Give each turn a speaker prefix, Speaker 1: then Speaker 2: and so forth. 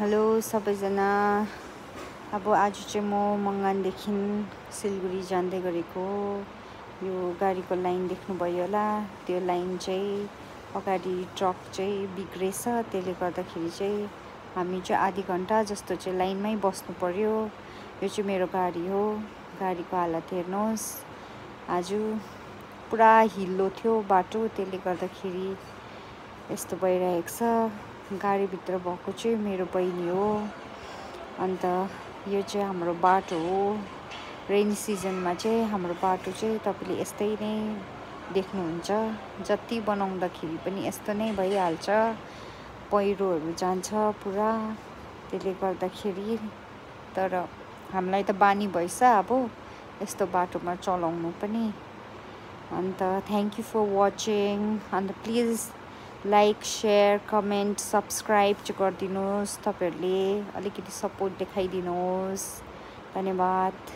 Speaker 1: Hello सबैजना। अब आज चाहिँ म मङ्गानदेखि सिलगढी जाँदै गरेको यो गाडीको लाइन देख्नुभयो होला। त्यो लाइन चाहिँ अगाडि ट्रक चाहिँ बिग्रेछ, त्यसले गर्दाखेरि चाहिँ हामी चाहिँ आधी घन्टा जस्तो चाहिँ लाइनमै बस्नु पर्यो। यो चाहिँ मेरो गाडी हो। गाडीको हालत हेर्नुहोस्, आज पुरा हिल्लो थियो बाटो, त्यसले गर्दाखेरि यस्तो भइरहेको छ। गाडीभित्र भएको चाहिँ मेरो बहिनी हो। अन्त यो चाहिँ हाम्रो बाटो हो। रेनी सिजनमा चाहिँ हाम्रो बाटो चाहिँ तपाईँले यस्तै नै देख्नुहुन्छ। जति बनाउँदाखेरि पनि यस्तो नै भइहाल्छ, पहिरोहरू जान्छ पुरा, त्यसले गर्दाखेरि। तर हामीलाई त बानी भइछ अब यस्तो बाटोमा चलाउनु पनि। अन्त थ्याङ्क यू फर वाचिङ। अन्त please like, share, comment, subscribe चाहिँ गरिदिनुहोस्। तपाईँहरूले अलिकति सपोर्ट देखाइदिनुहोस्। धन्यवाद।